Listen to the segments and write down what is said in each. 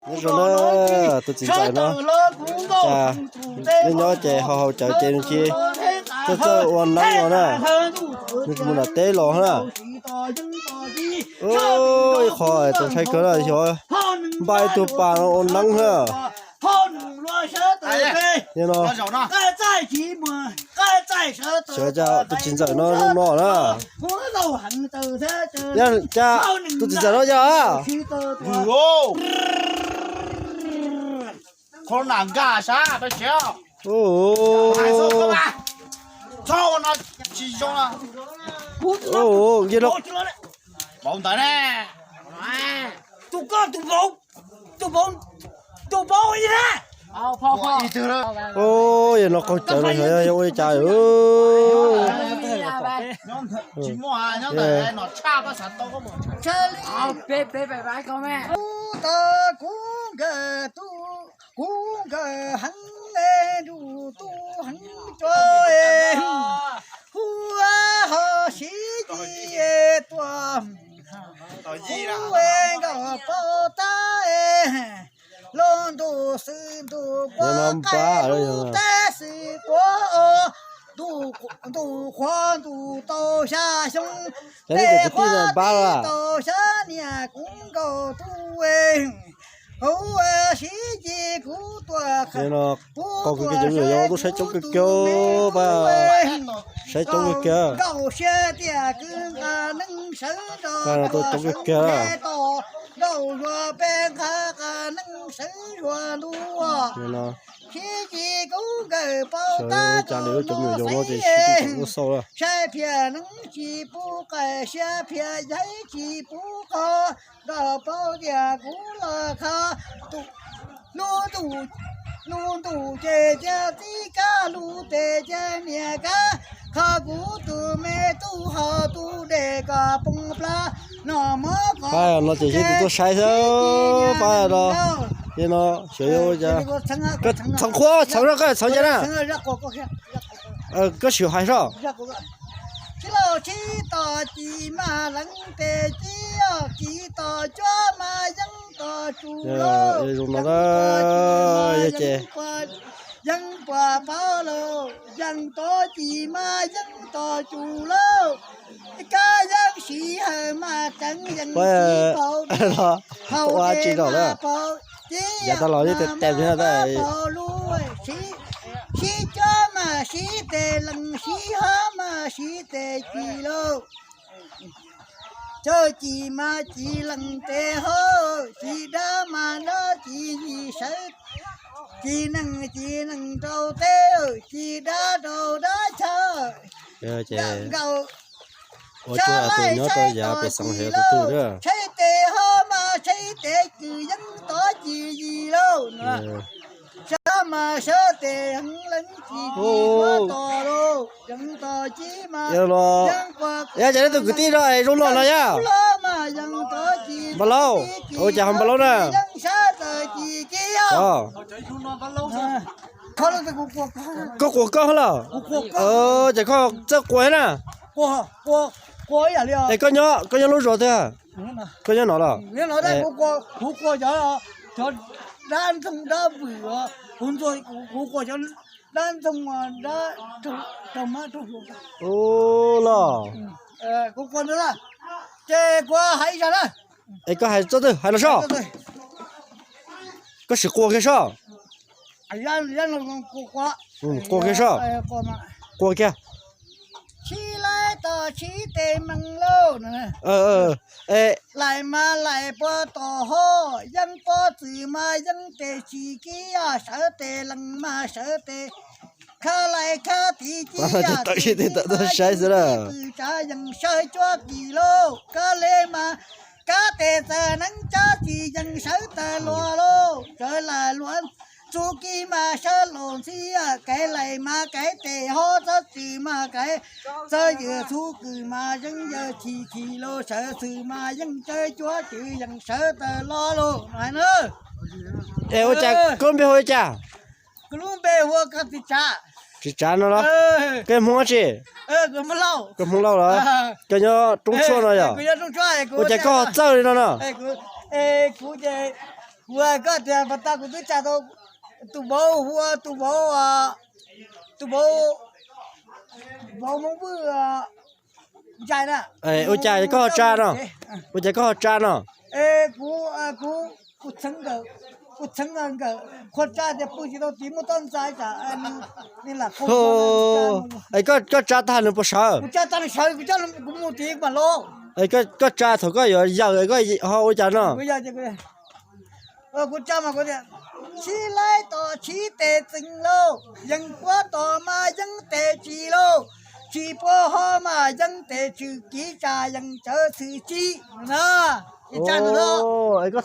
Nyob zoo na, tus txiv ntxawm no, cas nej nyob ces ho haus cawv ces nws tsis txawj txawj ua neeb no na, nws tsis mus nram teb los na. Ib qho txaus ntshai kawg na, xyov npaj ib tug pas no ua neeb na. Li no, xyov cas tus txiv ntxawm no zoo no na. Cas tus txiv ntxawm no yog Corona nkag sab peb siav. Vauv ntawd ne. Tus ko tus vauv, tus vauv, tus vauv ib na. Yog no qaug cawv no xyov yog ua li cas. Tsis muaj, nyob ntawm no tshaj pab xav tau. Kuv tos kuv nkawd tus, kuv nkawd heev nruj tus heev tso, hu ho siv ci tuaj, kuv nkawd pov tab los ntuj xwm ntuj quav qaib lub teb xwm quav os, ntuj qhuav ntuj tau xya xyoo, tej qhuav tau xya niam kuv nkawd tus, kuv siv ci kuv tuaj, kuv tuaj saib kuv tus me tub, saib coob kawg kiag, nkauj siab tiag kwv nqa neeb sawv nrog, nkauj zuag peb nqa nqa neeb sawv zuag ntua, siv ci kuv nkawd pov tab cov no xaiv, saib phiaj neeb tsis pub qaij, saib phiaj yaib tsis pub qho, nkawd paub tias kuv los kho, lub ntuj, lub ntuj ces cia txib kab, lub teb ces niam kab, kho kuv tus me tub ho tus dej kom poob plab, noj mov kom no ces yog tus tuaj saib xwb pab no. Li no xyov yuav ua cas, txhoov qhuav txhoov zaj qaj txhoov ncaj na. Koj sim hais soj. Tsis laus sib tos ci mas lees tes ci, ci tos cuab mas yeej tos tsus lauj. Zoo no yog ces yeej puas paub lauj, yeej tos ci mas yeej tos tsus lauj. Kab yeej siv hawm mas tseev yeej tsis paub, hau tsis zaum mas paub, ci mas paub lub, sib cuab mas sib tes lees, sib hob mas sib tes ci lauj. Cog ci mas ci lees tes hob, ci dab mas dab ci yim sawv, ci nees ci nees rau teb, ci dab rau dab chaw. Nkauj ua tsuag tus nyob rau yav pem xeev heev tus twg. Tsheb tes hob mas tsheb tes kws yeej tov ci yim lauj. Sawv mas sawv tes heev lees ci ci tos lauj, yeej tos ci mas yeej tos. Yog cas nej tus kwv tij no es zoo no no yog? Npawg Laub, ua cas ho Npawg Laub na? Koj quas koj los? Ces koj txawj quas thiab na. Es koj nyob, koj nyob lub zos twg? Koj nyob no los? Ub los. Es koj hais txoj twg hais los soj. Koj sim quas kiag soj. Quas kiag soj. Quas kiag. Sib laij tos sib tes mees lauj. Laim mas laim puag tom hov, yeej pob txwm mas yeej tes tsis kib, sawv tes lees mas sawv tes, khab laim khab tiv ci, tawm sib tes tawm tuaj saib xwb na. Tsav yees sawv cuab kis lauj, kab le mas kab tes txawm neeb cab tsis yees sawv tawm luag lauj, sawv lam luag txuj kis mas sawv laus ntxhi, kev laim mas kev tes hov, txhob txwm mas kev txawj ywm, txhub kws mas yeej yawg chim chim lauj, sawv txwm mas yeej cawb cuab tsis yees sawv tawm luag lauj. Es ua cas koj lub npe hu ua cas? Kuv lub npe hu ua Txiv Tsav. Txiv Tsav no los? Koj yog Hmoob dab tsi? Koj Hmoob Lauj los? Koj nyob Roob Tshuaj no yog? Ua cas koj ho txawj li no no? Kuv ces Kuv, koj tias pas tas kuv twb tsa tau tus vauv hu ua tus vauv, tus vauv, vauv Hmoob Vwj Ntsais na. Ua cas koj ho tsa no? Ua cas koj ho tsa no? Kuv, kuv, kuv txheeb nkawm, kuv txheeb nkawm qhua tsa tias pw tsis tau tid muaj toj ntxas tsam nws lam qhau. Es koj tsa tag nws puas sawv? Kuv tsa tag nws sawv, kuv coj kuv mus tid mam los. Koj tsa thaum koj yuav yawm koj ho ua cas no? Kuv tsa mas kuv tias, tsis laib tos tsis tes txeev lauj, yeej puab tos mas yeej tes tsis lauj, tsis puab ho mas yeej tes tswm kiv tsa yeej cawv txhwm tsis na. Es koj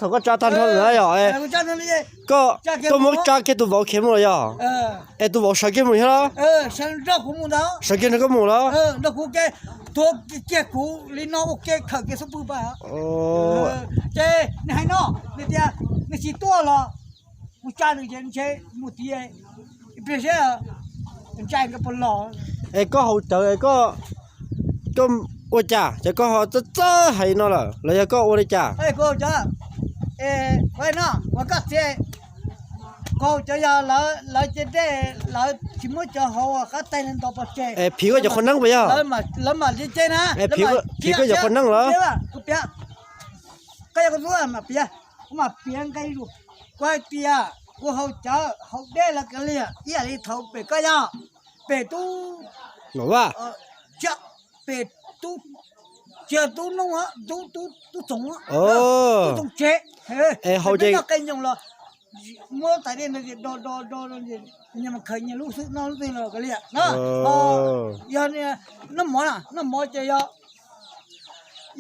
thaum koj tsa tag nrho na yog, koj muab tsa kiag tus vauv khiav mus los yog? Es tus vauv sawv kiag mus thiab los? Sawv kiag nrog koj mus los? Thuav kiag kuv li no ua ke khawm kiag xub pwg pab. Ces nws hais no, nws tias nws tsis tuaj los kuv tsa nws ces ntshe mus tid, ib pliag seb ntshai nkawd puas los. Es koj haus cawv, koj ua cas ces koj ho txawj txawj hais no lawm los yog koj ua li cas? Kuv haus cawv, kuv haus cawv yog lawv ces dej lawv tsis muab cov hauv qab tais ntov pov tseg. Phiv koj cov qhua neeb puas yog? Lawv mam li ces na, phiv koj cov qhua neeb los? Koj yog kuv tub mas piav, kuv mam piav nqe lus. Kuv hais tias kuv haus cawv haus dej lawv kav liam ib yam li thaum pem koj yog, pem tub, pem tub, tsis yog tub nooj, tub txoov, tub txoov tsev, es haus ces noj qe nyoos los muab tais dej no do do do, nyias mas khaws nyias lub xwb noj lub twg los kav liam no. Yog noj mov na, noj mov ces yog,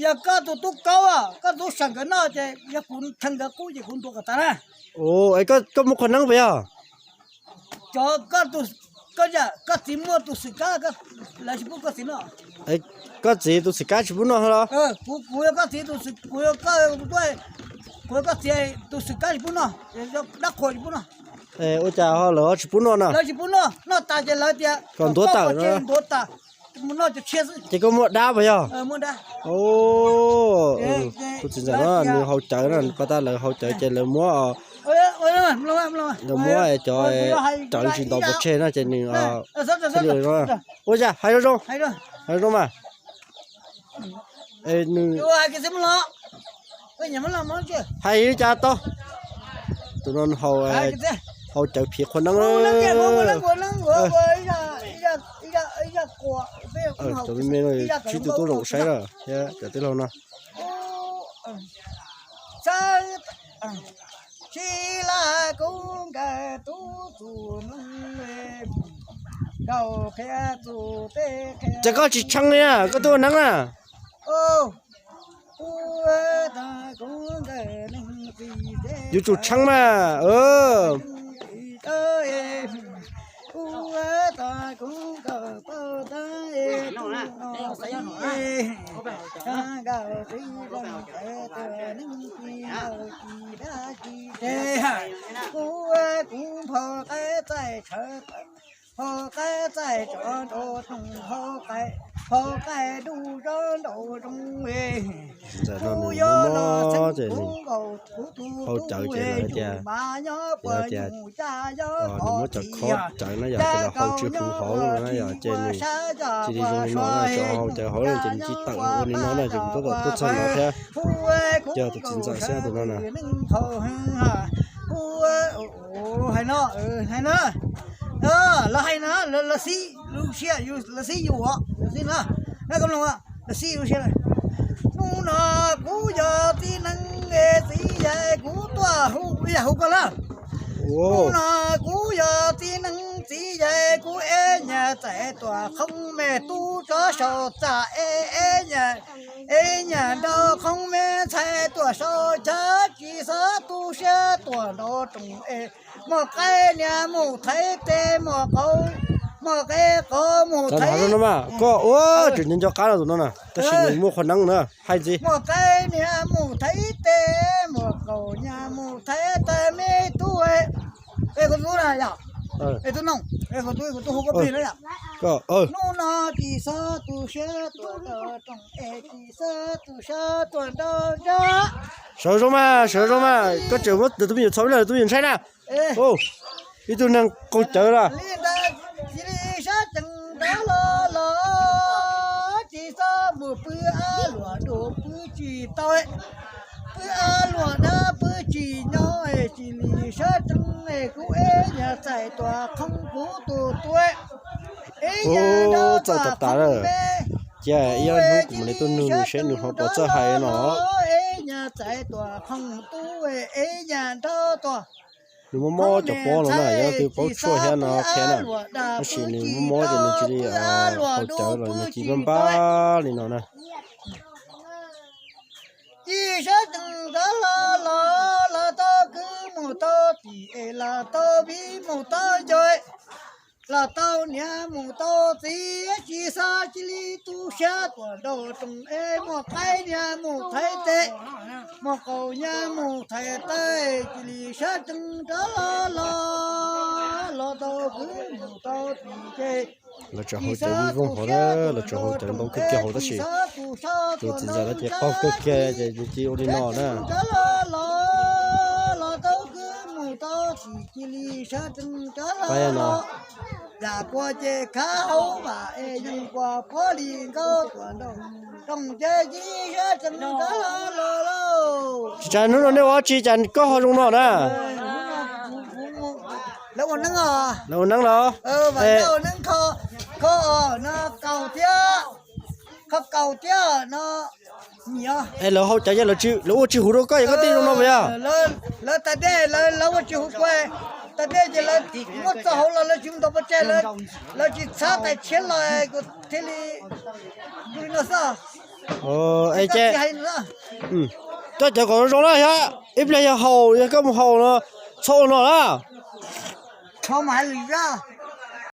yog koj tus tub kaub, koj tub sawv nkawd noj ces yog kuv theej nkawd qub ces kuv ntuas kom tas na. Es koj muaj qhua neeb puas yog? Cov, koj txiv muaj tus xwm kab, lawv tsis pub koj txiv noj. Koj txiv tus xwm kab tsis pub noj los? Kuv, kuv yog koj txiv tus, kuv yog koj, kuv yog koj txiv tus xwm kab tsis pub noj, dab qhuas tsis pub noj. Ua cas ho lawv ho tsis pub noj no? Lawv tsis pub noj, noj tas ces lawv tias kom ntuav tawm no. Ntuav tas, mus noj cov tshiab xwb. Ces koj muaj dab puas yog? Kuv txiv ntxawm no nws haus cawv no, pas tas lawv haus cawv ces lawv muab, lawv muab cov cawv tsis ntov pov tseg no ces nws thiaj li no. Ua cas hais zoo zoo, hais zoo zoo mas. Nws hais li cas tau? Tus no haus cawv phiv qhua neeb. Cov me me no tsib tug tuaj zaum saib lawm thiab cov tij laug no. Ces koj tsis tshee li na, koj tuaj ua neeb na. Yuav tsum tshee mas. Kuv, kuv npho qaib txaij tshawv, npho qaib txaij tso nraum zoov, npho qaib, npho qaib ntuj zoov nraum zoov. Kuv yuav los txheeb kuv nkaus kuv tus tub es ntuj mas nyob puas nyuj cas yog nws muab cov khob cawv no yog ces los haus tsis huv hauv no yog ces nws cia li zoo li no na, cov haus cawv hauv no ces nws tsis tawm ua li no na ces kuv tab tom tuaj txog no thiab. Ces tus txiv ntxawm xwb tus no na. Hais no, hais no, lawv hais no, lawv xib lub siab, lawv xib yus, lawv xib no, lawv xib lub siab. Hnub no kuv yog txiv neej, txiv yawg kuv tuaj hu, yog hu koj lawm. Hnub no kuv yog txiv neej txiv yawg kuv, eb nyuag txais tuam qhoob me tub tsov saum txaj, eb, eb nyuag, eb nyuag nraug qhoob me ntxhais tuam saum chaw, tsis xav tu siab tuam nraum zoov es muaj qaib niam mus thaiv tes, muaj qau, muaj qaib qau mus thaiv. Koj ua tseem nco nco qab no tus no na, tab sis nws muaj qhua neeb na, hais ntxiv. Muaj qaib niam mus thaiv tes, muaj qau niam mus thaiv tes me tub. Es kuv tub na yom, es tub noog, Koj, hnub no tsis xob tu siab tuaj nraum rooj es tsis xob tu siab tuaj nraum nrab. Sawv zoo mas, sawv zoo mas, koj tseem muab tus me nyuam txhom lawm, tus me nyuam ntshai na. Ib tug neeg qaug cawv lawm. Li ntawd cia li sab tsees nrov los los, tsis xob mus pw ab luam dua pw tsis tau, pw ab luam dab pw tsis nyob, cia li sab tsees es kuv ib nyuag txais tuam khooj kuv tus tub, ib nyuag nrog txais tuam tas lawm. Cia ib ob hnub kuv mam li tuaj nug nws seb nws ho puas txawj hais no. Ib nyuag txais tuam khooj tub, ib nyuag nrog tuam. Nws mob mob cov pob no na, yog leej twg paub tshuaj thiab no qhia na. Tab sis nws mob mob ces nws cia li haus cawv los nws cia li npab npab li no na. Cia sab tsees nrov los los, los tau kwv mus tau tij es los tau viv mus tau nco, los tau niam mus tau txiv, tsis xob cia li tu siab tuaj nraum rooj es muaj qaib niam mus thaiv tes, muaj qaum niam mus thaiv taw, cia li sab tsees nrov los los, los tau kwv mus tau tij ces lawv tseem haus cawv vij voog hauv na, lawv tseem haus cawv ntau kawg kiag hauv tab sis tus txiv ntxawm lawv ces qaug kawg kiag ces nws cia li ua li no na. Pab no. Tsis tas hnub no nej ua dab tsi cas koj ho zoo no na? Lawv ua neeb los? Es lawv haus cawv ces lawv ua tsis huv rau koj es koj thiaj zoo no puas yog? Lawv tas dej, lawv ua tsis huv kuv, tas dej ces lawv muab txo hauv los lawv tsis ntaus pov tseg, lawv tsis txhab tais tshiab los kuv thiaj li ua li no xwb. Es ces koj cawv kom zoo na, yog ib pliag yog haus, yog koj mus haus no, txhob ua no na.